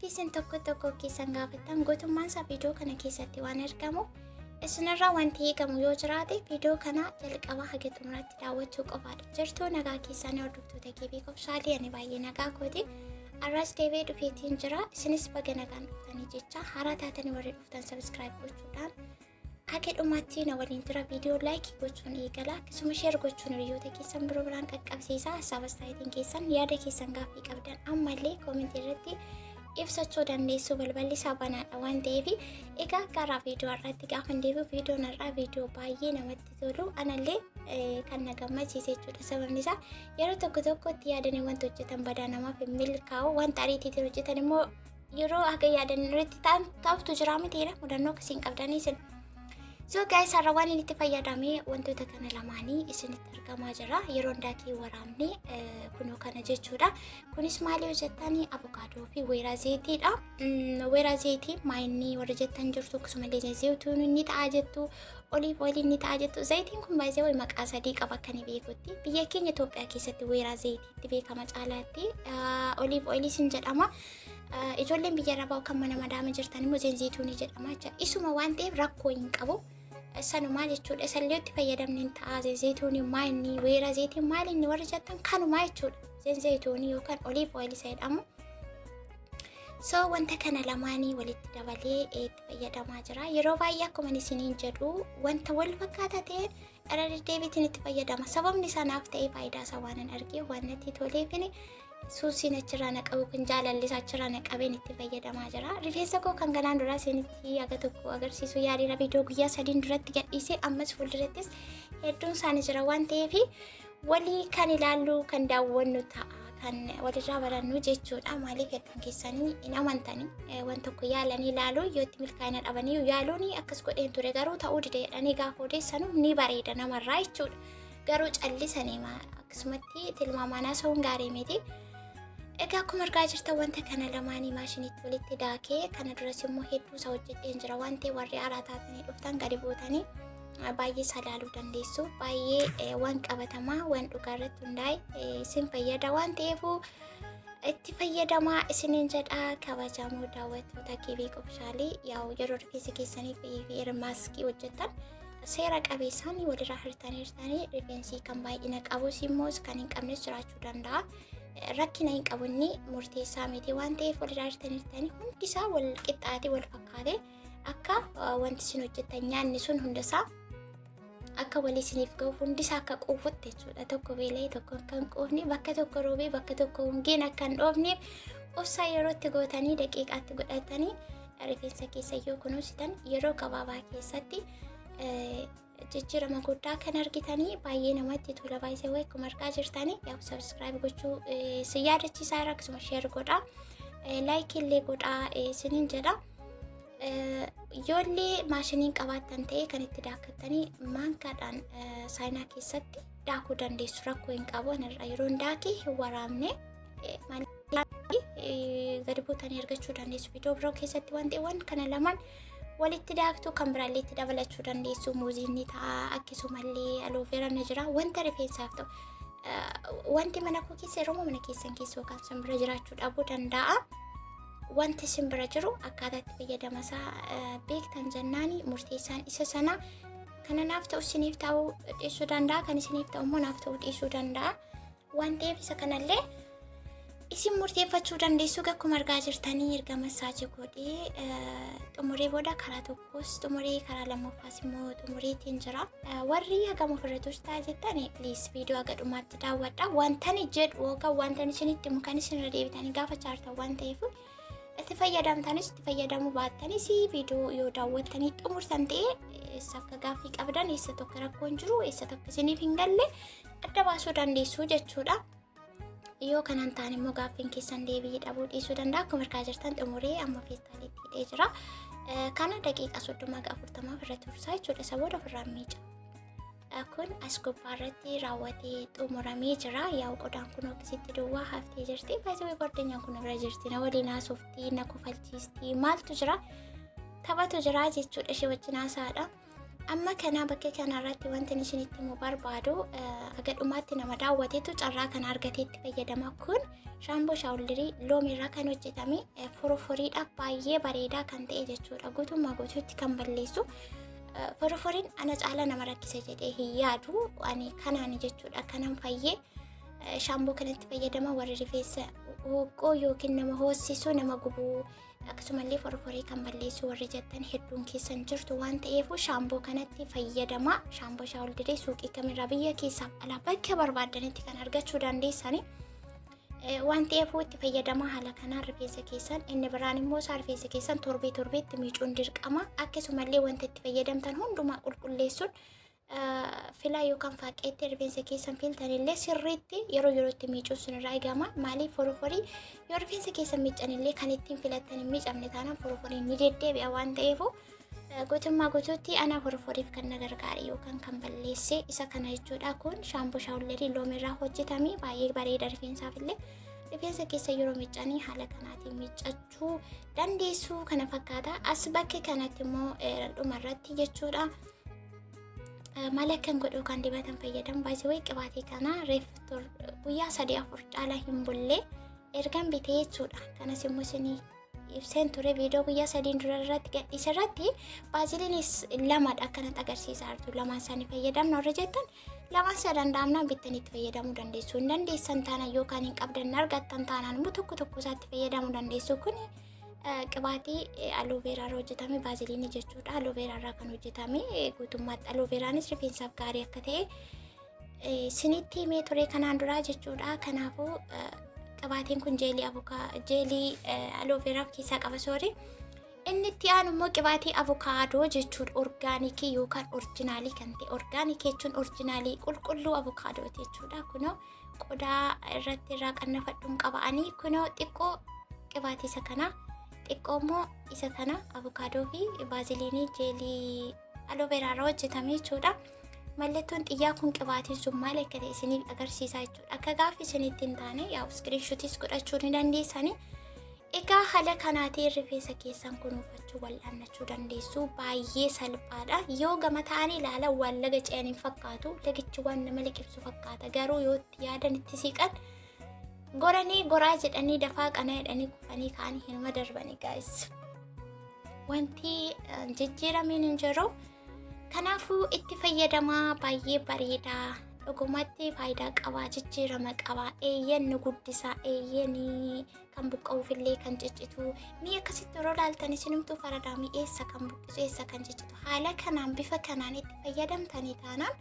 Isin tokko tokko keessan gaafattan guutummaan isaa viidiyoo kana keessatti waan argamu isinirraa wanti eegamu yoo jiraate viidiyoo kana jalqabaa haga xumuraatti daawwachuu qofaadha. Jirtuu nagaa keessanii hordoftoota KB Qobsaalii ani baay'ee nagaa kooti. Arraas deebi'ee dhufeetiin jira. Isinis baga nagaan dhuftanii jecha haaraa taatanii warri dhuftan subscribe gochuudhaan haga dhumaatti na waliin tura viidiyoo like gochuun eegala akkasuma share gochuun hiriyoota keessan biroo biraan qaqqabsiisa hasaaba istaayitiin keessan yaada keessan gaaffii qabdan ammallee koomentii irratti ibsachuu dandeessu balballi isaa banaadha waan ta'eef egaa gara viidiyoo har'aatti gaafa deebi'u viidiyoon har'aa viidiyoo baay'ee namatti tolu anallee kan na gammachiise jechuudha sababni isaa yeroo tokko tokko itti yaadanii wanta hojjetan badaa namaaf hin milkaa'u wanta ariitiitiin hojjetan immoo yeroo haga yaadan irratti ta'utu jira mitiidha mudannoo akkasiin qabdanii isin. So guys har'a waan inni itti fayyadamee wantoota kana lamaanii isinitti argamaa jira. Yeroo daakii waraabne kunoo kana jechuudha. Kunis maali hojjettanii avokaadoo fi weeraa zayitiidha. Weeraa zayitii maayinni warra jettan jirtu akkasumallee zayituun ni ta'a jettu olive oil ni ta'a jettu. Zayitiin kun baay'ee wayi maqaa sadii qaba akka ni beekutti. Biyya keenya Itoophiyaa keessatti weeraa zayitiitti beekama caalaatti. Olive oil sin jedhama. Ijoolleen biyya arabaa kan mana madaama jirtan immoo zayituunii jedhama jecha. Isuma waan ta'eef rakkoo hin qabu. Sanumaa jechuudha. Isallee itti fayyadamne hin ta'a. Zayituunii maayinni weeraa zayitiin maali inni warri jettan kanumaa jechuudha. Zayituunii yookaan olive oil isa jedhamu. So wanta kana lamaanii walitti dabalee itti fayyadamaa jira. Yeroo baay'ee akkuma isiniin jedhu wanta wal fakkaataa ta'e irra deddeebiitiin itti fayyadama. Sababni isaa naaf ta'e faayidaa isaa waan hin argee waan natti toleefini suusiin achirraa na qabu kun jaalalli isaa achirraa na qabeen itti fayyadamaa jira. Rifeensa koo kan kanaan duraa isinitti aga tokko agarsiisu yaaliira viidiyoo guyyaa sadiin duratti gadhiise ammas fuuldurattis hedduun isaanii jira waan ta'eef walii kan ilaallu kan daawwannu ta'a kan walirraa barannu jechuudha. Maaliif hedduun keessanii hin amantanii waan tokko yaalanii ilaalu yoo itti milkaa'ina dhabanii yaaluun akkas godheen ture garuu ta'uu dide jedhanii gaafa odeessanu ni bareeda namarraa jechuudha. Garuu callisanii akkasumatti tilmaamaan haasa'uun gaarii miti. Egaa akkuma argaa jirtan wanta kana lamaanii maashiniitti walitti daakee kana duras immoo hedduu isaa hojjedheen jira waan ta'eef warri haaraa taatanii dhuftan gadi buutanii baay'ee isaa ilaaluu dandeessu. Baay'ee waan qabatamaa waan dhugaa irratti hundaa'e isin fayyada waan ta'eef itti fayyadamaa isiniin jedha kabajamoo daawwattoota KB Qobshaalii yaa'u yeroo rifeensa keessanii fi maaskii hojjettan seera qabeessaan walirraa hirtanii hirtanii rifeensi kan baay'ina qabus immoo kan hin qabnes jiraachuu danda'a. Rakkina hin qabu inni murteessaa miti waan ta'eef walirraa hirtanii hirtanii hundisaa wal qixxaatee wal fakkaatee akka wanti isin hojjettan nyaanni sun hundasaa akka walii isiniif ga'uuf hundisaa akka quufutti jechuudha. Tokko beela'ee tokko akka hin quufne bakka tokko roobee bakka tokko hongeen akka hin dhoofneef obsaa yeroo itti gootanii daqiiqaatti godhatanii rifeensa keessa yoo kunuunsitan yeroo gabaabaa keessatti jijjiirama guddaa kan argitanii baay'ee namatti tola baay'ee wayi akkuma argaa jirtanii yaa subscribe gochuu si yaadachiisaa jira akkasuma share godhaa like illee godhaa isiniin jedha. Yoollee maashiniin qabaattan ta'e kan itti daakkattanii maankaadhaan saayinaa keessatti daakuu dandeessu rakkoo hin qabu. Anirra yeroo daakee hin waraabne gadi buutanii argachuu dandeessu. Viidiyoo biroo keessatti waan ta'eewwan kana lamaan walitti daaktuu kan biraallee itti dabalachuu dandeessu. Muuziin ni ta'a akkasumallee aloe vera ni jira wanta rifeensaaf ta'u. Wanti mana koo keessa yeroo mana keessan keessa yookaan simbira jiraachuu dhabuu danda'a. Wanti simbira jiru akkaataa itti fayyadama isaa beektan jennaani murteessaan isa sana kana naaf ta'u isiniif ta'uu dhiisuu danda'a kan isiniif ta'u immoo naaf ta'uu dhiisuu danda'a. Waan ta'eef isa kanallee isin murteeffachuu dandeessu akkuma argaa jirtanii erga massage godhee xumuree booda karaa tokkos xumuree karaa lammaffaas immoo xumureetiin jira. Warri hagam ofirra turtaa jettan please viidiyoo haga dhumaatti daawwadha. Wantani jedhu yookaan wantani isinitti himu kan isin irra deebitanii gaafachaa jirtan waan ta'eef itti fayyadamtanis itti fayyadamuu baattanis viidiyoo yoo daawwattanii xumurtan ta'e eessa akka gaaffii qabdan eessa tokko rakkoon jiru eessa tokko isiniif hin galle adda baasuu dandeessu jechuudha. Yoo kanan ta'an immoo gaaffiin keessan deebii dhabuu dhiisuu danda'a. Akkuma argaa jirtan xumuree amma feestaaliitti hidhee jira. Kana daqiiqaa 30 ga 40 irra tursaa jechuudha. Isa booda ofirraa miica. Kun as gubbaa irratti raawwatee xumuramee jira. Yaa'u qodaan kun akkasitti duwwaa haftee jirti. Baay'ee gordanyaan kun bira jirti. Na waliin haasoftii, na kofalchiistii, maaltu jira? Taphatu jira jechuudha ishee wajjin haasaadha. Amma kana bakka kanarratti wanti isinitti himuu barbaadu, haga dhumaatti nama daawwateetu carraa kana argatee itti fayyadama. Kun shaamboo shaawuldirii loomiirraa kan hojjetame, foroforiidhaaf baay'ee bareedaa kan ta'e jechuudha. Guutummaa guutuutti kan balleessu. Foroforiin ana caala nama rakkisa jedhee hin yaadu. Ani kanaan jechuudha kanan fayyee shaamboo kanatti fayyadama. Warri rifeensa hoqqoo yookiin nama hoossisu, nama gubuu, akkasumallee forforii kan balleessu warri jettan hedduun keessan jirtu waan ta'eef, shaamboo kanatti fayyadama. Shaamboo shaawuldiree suuqii kamirraa, biyya keessaaf alaa, bakka barbaadanitti kan argachuu dandeessani waan ta'eef, itti fayyadama haala kanaan rifeensa keessan. Inni biraan immoo isaa rifeensa keessan torbee torbeetti miicuun dirqama. Akkasumallee wanta itti fayyadamtan hundumaa qulqulleessuun, filaa yookaan faaqeetti rifeensa keessan filtanillee sirriitti yeroo yerootti miicuun sunirraa eegama. Maaliif? Foroforii yoo rifeensa keessan miicanillee kan ittiin filattan hin miicamne taanaan foroforiin ni deddeebi'a waan ta'eef, guutummaa guutuutti ana foroforiif kan na gargaare yookaan kan balleesse isa kana jechuudha. Kun shaamboo shaawullerii loomirraa hojjetame, baay'ee bareeda rifeensaaf illee. Rifeensa keessa yeroo miicanii haala kanaatiin miiccachuu dandeessu, kana fakkaata. As bakka kanatti immoo dhumarratti jechuudha. Maal akkan godhu kan dibatan fayyadamu baay'ee wayii qibaatii kana reef guyyaa 3-4 caalaa hin bullee ergan bitee jechuudha. Kanas immoo isinii ibseen ture viidiyoo guyyaa 3n dura irratti gadhiise irratti. Baaziliinis lamadha akkanatti agarsiisaa jirtu. Lamaan isaanii fayyadamna warra jettan, lamaan isaa danda'amnaan bittanii itti fayyadamuu dandeessu. Hin dandeessan taanaan yookaan hin qabdan argattan taanaan immoo tokko tokko isaatti fayyadamuu dandeessu. Kuni qibaatii alooveeraa irraa hojjetame, baaziliinii jechuudha. Alooveeraa irraa kan hojjetame guutummaatti. Alooveeraanis rifeensaaf gaarii akka ta'e isinitti himee ture kanaan duraa jechuudha. Kanaafuu qibaatiin kun jeelii avukaa, jeelii alooveeraa of keessaa qaba, sorry. Inni itti aanu immoo qibaatii avukaadoo jechuudha. Orgaanikii yookaan orjinaalii kan ta'e. Orgaanikii jechuun orjinaalii qulqulluu avukaadooti jechuudha. Kunoo qodaa irratti irraa qannafadhuun qaba'anii, kunoo xiqqoo qibaatii isa kana, xiqqoo immoo isa kana, avukaadoo fi baaziliinii jeelii alooveeraa irraa hojjetame jechuudha. Mallattoon xiyyaa kun qibaatiin sun maal akka ta'e isiniif agarsiisa jechuudha. Akka gaaffii isinitti hin taane yaa screenshotis godhachuu ni dandeessani. Egaa haala kanaatiin rifeensa keessan kunuunfachuu, wal'aannachuu dandeessu. Baay'ee salphaadha. Yoo gama ta'anii ilaalan waan laga ce'an hin fakkaatu. Lagichi waan nama liqimsu fakkaata. Garuu yoo itti yaadan, itti siqan, goranii goraa jedhanii dafaa qanaa jedhanii kufanii ka'anii hinuma darbanii, guys. Wanti jijjiirameen hin jiru. Kanaafuu itti fayyadamaa, baay'ee bareedaa. Dhugumatti faayidaa qabaa, jijjiirama qabaa. Eeyyeen ni guddisaa, eeyyeen kan buqqa'uufillee kan ciccitu. Mi'a akkasitti yeroo ilaaltan isinumtuu faradaa, mi'eessa kan buqqisu, eessa kan ciccitu. Haala kanaan, bifa kanaan itti fayyadamtanii taanaan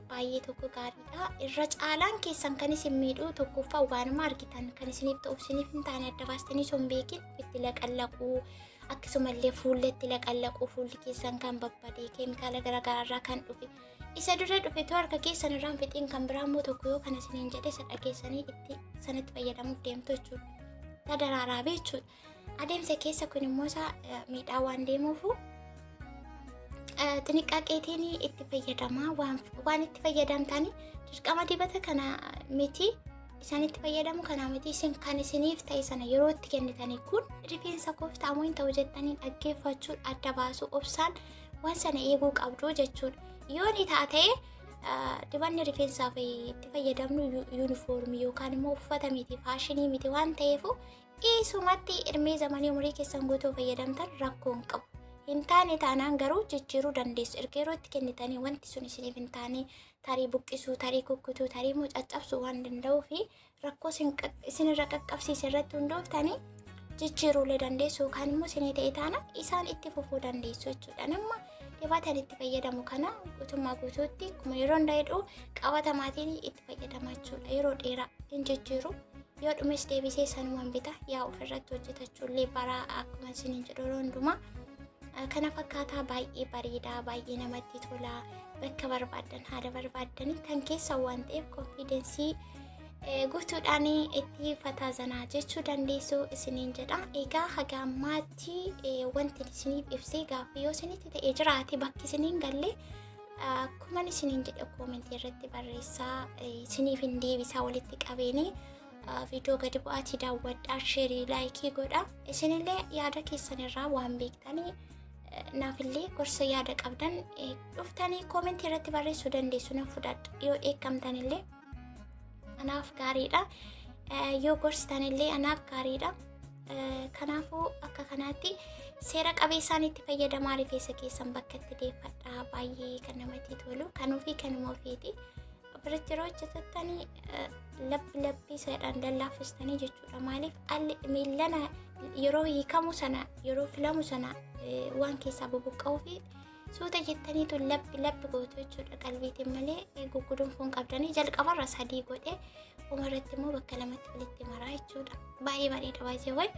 baay'ee tokko gaariidha. Irra caalaan keessan kan isin miidhu, tokkoffaa waanuma argitan kan isiniif ta'uuf isiniif hin taane adda baastanii osoo hin beekin itti laqallaquu, akkasumallee fuulli itti laqallaquu, fuulli keessan kan babbadee keemikaala garaagaraa irraa kan dhufe. Isa dura dhufetu harka keessan irraan fixiin kan biraa immoo tokko yoo kana isiniin jedhe isa dhageessanii itti sanatti fayyadamuuf deemtu jechuudha. Tadaraaraa jechuudha. Adeemsa keessa kun immoo isa miidhaa waan deemuufu xiniqqaaqeetiin itti fayyadamaa. Waan itti fayyadamtanii dirqama dibata kana miti, isaan itti fayyadamu kana miti, isin kan isiniif ta'e sana yeroo itti kennitanii kun rifeensa koof ta'amuu hin ta'u jettanii dhaggeeffachuu, adda baasuu, obsaan waan sana eeguu qabdu jechuudha. Yoo ni ta'a ta'e, dibanni rifeensaaf itti fayyadamnu yuunifoormii yookaan immoo uffata miti, faashinii miti waan ta'eef, dhiisumatti irmee zamanii umurii keessan guutuu fayyadamtan rakkoo hin qabu. Hin taane taanaan garuu jijjiiruu dandeessu. Erga yeroo itti kennitanii wanti sun isiniif hin taane, tarii buqqisuu, tarii kukkutuu, tarii immoo caccabsuu waan danda'uu fi rakkoo isinirra qaqqabsiise irratti hundooftanii jijjiiruulee dandeessu, yookaan immoo isinii ta'e taana isaan itti fufuu dandeessu jechuudha. Nama dibatan itti fayyadamu kana guutummaa guutuutti akkuma yeroo hunda jedhu qabatamaatiin itti fayyadama jechuudha. Yeroo dheeraa hin jijjiiru. Yoo dhumes deebisee sanumaan bita. Yaa ofirratti hojjetachuullee baraa akkuma isiniin jedhu yeroo hundumaa. Kana fakkaataa, baay'ee bareedaa, baay'ee namatti tola. Bakka barbaaddan, haala barbaaddanii kan keessa waan ta'eef, confidence guutuudhaan itti fataazanaa jechuu dandeessu isiniin jedha. Egaa haga ammaatti wanti isiniif ibsee gaaffii yoo isinitti ta'e jiraate, bakki isiniin galle, akkuma isiniin jedhe koomentii irratti barreessaa, isiniif hin deebisaa walitti qabeeni. Viidiyoo gadi bu'aatii daawwadhaa, share, like godha. Isinillee yaada keessan irraa waan beektanii Naafillee gorsa yaada qabdan dhuftanii koomentii irratti barreessuu dandeessu, nan fudhadha. Yoo dheekkamtanillee anaaf gaariidha. Yoo gorsitanillee anaaf gaariidha. Kanaafuu akka kanaatti seera qabeessaan itti fayyadamaa, rifeensa keessan bakka itti deeffadhaa. Baay'ee kan namatti tolu kanuufi kanuma ofiiti. Biratti yeroo hojjetattanii labbi labbii isaadhaan lallaaffistanii jechuudha. Maaliif, alli miillana yeroo hiikamu sana, yeroo filamu sana waan keessaa bubuqqa'uu fi suuta jettaniitu labbi labbi gootu jechuudha, qalbiitiin malee gugguduunfuun qabdanii. Jalqabarra sadii godhe, umarratti immoo bakka lamatti walitti maraa jechuudha. Baay'ee bareeda baay'ee wayi.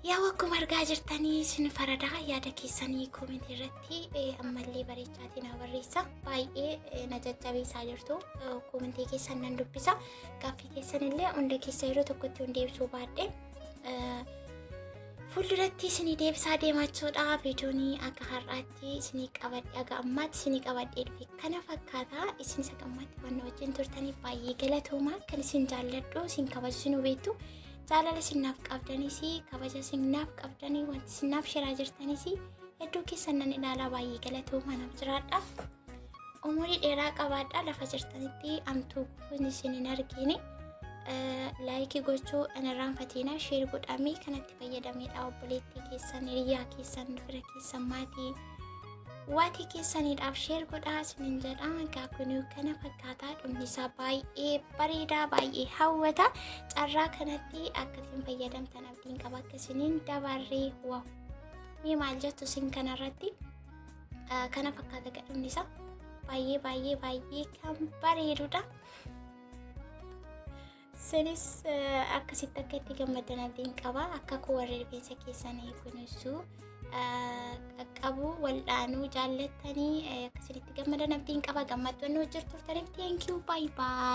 Yaa, akkuma argaa jirtanii isin faradaa, yaada keessanii koomentii irratti ammallee bareechaatii na barreessa. Baay'ee na jajjabeessaa jirtu. Koomentii keessan nan dubbisa. Gaaffii keessan illee hunda keessa yeroo tokkotti hin deebisuu baadhe. Fuulduratti isinii deebisaa deemachuudha. Viidiyoon akka har'aatti isinii qabadhe, aga ammaatti isinii qabadhee dhufe kana fakkaata. Isin isa ammaatti waan wajjin turtaniif baay'ee galatooma. Kan isin jaalladhu, isin kabaju, isin hubeettu. Jaalala isin naaf qabdanis, kabaja isin naaf qabdanii, wanti isin naaf shiraa jirtanis hedduu keessan nan ilaalaa, baay'ee galatooma, naaf jiraadha. Umurii dheeraa qabaadha, lafa jirtanitti amtuu gufuun isin hin argine. Like gochuu hin irraanfatina, share godhamee kanatti fayyadameedha. Obboleettii keessan, hiriyaa keessan, fira keessan, maatii waatii keessaniidhaaf share godhaa isinin jedha. Egaa kun kana fakkaataa, dhumni isaa baay'ee bareedaa, baay'ee hawwata. Carraa kanatti akka isin fayyadamtan abdiin qaba, akka isiniin dabarree. Wow! Mee maal jettu isin kanarratti? Kana fakkaata dhumni isaa, baay'ee baay'ee baay'ee kan bareedudha. Isinis akkasitti akka itti gammaddan abdiin qaba. Akka koo warri rifeensa keessanii kunuunsuu, qaqqabuu, waldhaanuu jaallattanii akkasinitti gammadan abdiin qaba. Gammaddoonni hojjetu turtaniif thank you, bye bye.